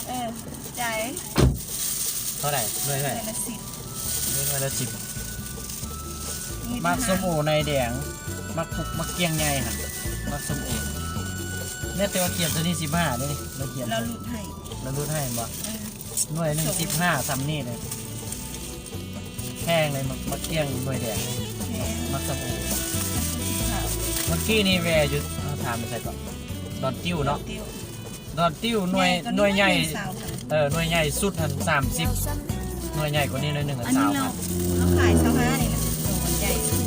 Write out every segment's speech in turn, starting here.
ເອີ ໃຈ ເທົ່າໃດ? ໜ່ວຍເທົ່າໃດ? ໜ່ວຍລະສິບ ໜ່ວຍລະສິບ. ມັກສົ້ມໂອໃນແດງ ມັກ ມັກກ້ຽງໃຫຍ່ຫັ້ນ ມັກສົ້ມໂອ. ແມ່ນແຕ່ວ່າກ້ຽງໂຕນີ້ສິບຫ້າເດ້ ລາວຂຽນ ລາວຫຼຸດໃຫ້ ລາວຫຼຸດໃຫ້ແມ່ນບໍ່? ເອີ ໜ່ວຍໜຶ່ງສິບຫ້າ ສ່ຳນີ້ເດ້. ແພງເລີຍ ໝາກ ໝາກກ້ຽງໜ່ວຍແດງ ແພງ ໝາກສຳໂອ. ເມື່ອກີ້ນີ້ແວ່ຢູ່ ເຮົາຖາມຢູ່ໃສເກາະ? ດອນຕິ້ວເນາະ ດອນຕິ້ວ ດອນຕິ້ວໜ່ວຍ ໃຫຍ່ກວ່ານີ້ ໜ່ວຍໃຫຍ່ ໜ່ອຍໜຶ່ງ ຊາວພັນ ເອີ ໜ່ວຍໃຫຍ່ສຸດຫັ້ນສາມສິບ ໜ່ວຍໃຫຍ່ກວ່ານີ້ໜ້ອຍໜຶ່ງ ອັນນີ້ ຊາວພັນ ລາວ ລາວຂາຍຊາວຫ້ານີ້ນະ ໂຕມັນໃຫຍ່ສຸດ.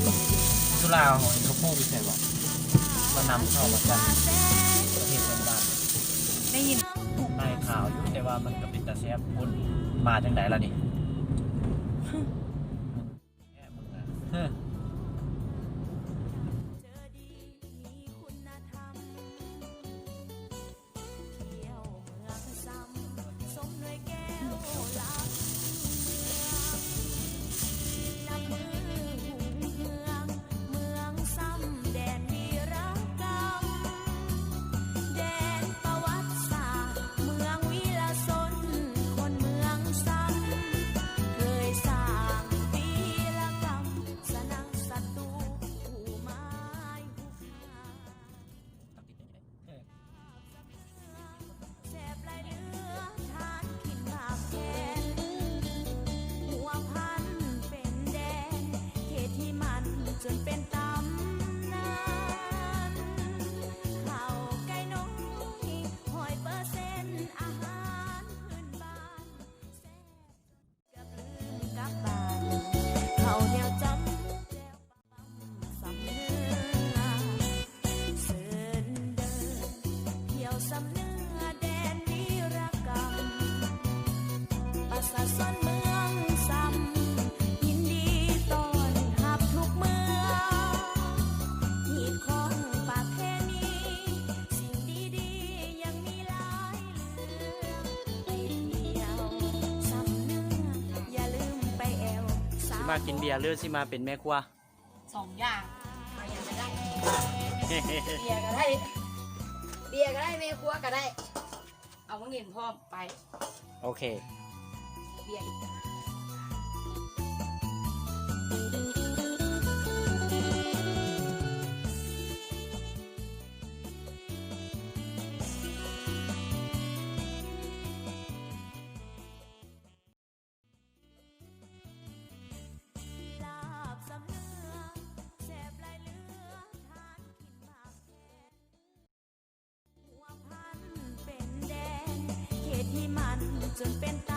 ຢູ່ລາວເຮົາເຂົາປູກຢູ່ໃສເກາະ? ເຂົານຳເຂົ້າມາຈາກປະເທດເພື່ອນບ້ານ. ໄດ້ຍິນ ໄດ້ຂ່າວຢູ່ ແຕ່ວ່າມັນກໍເປັນຕາແຊບພຸ້ນ. ມາຈັ່ງໃດລະນີ້? ແທ້ມຶງນະ ເຮີ. ຊິມາກິນເບຍ ຫຼື ຊິມາເປັນແມ່ຄົວ? ສອງຢ່າງ ເອົາຫຍັງກໍໄດ້ ເບຍກໍໄດ້ ເບຍກໍໄດ້ ແມ່ຄົວກໍໄດ້ ເອົາເງິນພ້ອມໄປ. ໂອເຄ ເບຍອີກ. ເປັນແດນເຂດທີ່ມັນຈົນເປັນ